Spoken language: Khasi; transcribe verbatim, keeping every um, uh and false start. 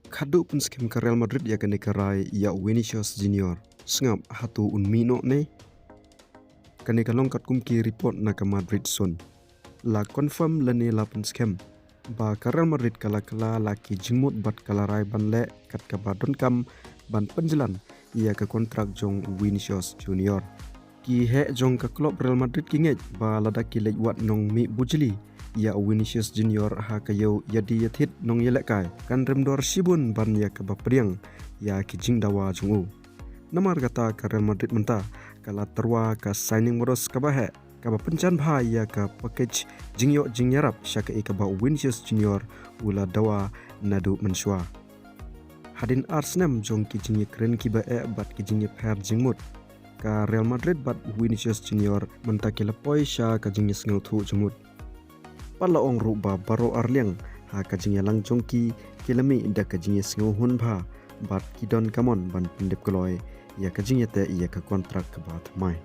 Khadduh pynskhem ka Real Madrid ïa kane ka rai ïa u Vinicius Junior. Sngap, hato un mih noh ne? Kane ka long katkum ki report na ka Madrid Sun. La confirm lane la pynskhem ba ka Real Madrid ka la kylla la ki jingmut bad ka la rai ban leh kat kaba donkam ban pynjlan ïa ka kontrak jong u Vinicius Junior. Ki heh jong ka klub Real Madrid ki ngeit ba lada ki leit wad nongmih bujli ïa u Vinicius Junior ha ka ïew ïadie ïathied nongïalehkai, kan rem dor shibun ban ïa kaba pdiang ïa ki jingdawa jong u. Namar kata ka Real Madrid mynta ka la tyrwa ka signing bonus kaba heh, kaba pynjan bha ïa ka package jingïoh jingïarap sha kaei kaba u Vinicius Junior u la dawa naduh mynshuwa. Hadien ar snem jong ki jingïakren kiba eh bad ki jingïapher jingmut, ka Real Madrid bad u Vinicius Junior mynta ki la poi sha ka jingïasngewthuh jingmut. Pat la ong ruh ba baroh arliang ha ka jingïalang jong ki, ki la mih da ka jingïasngewhun bha bad ki don ka mon ban pyndep kloi ïa ka jingïateh ïa ka kontrak kaba thymmai.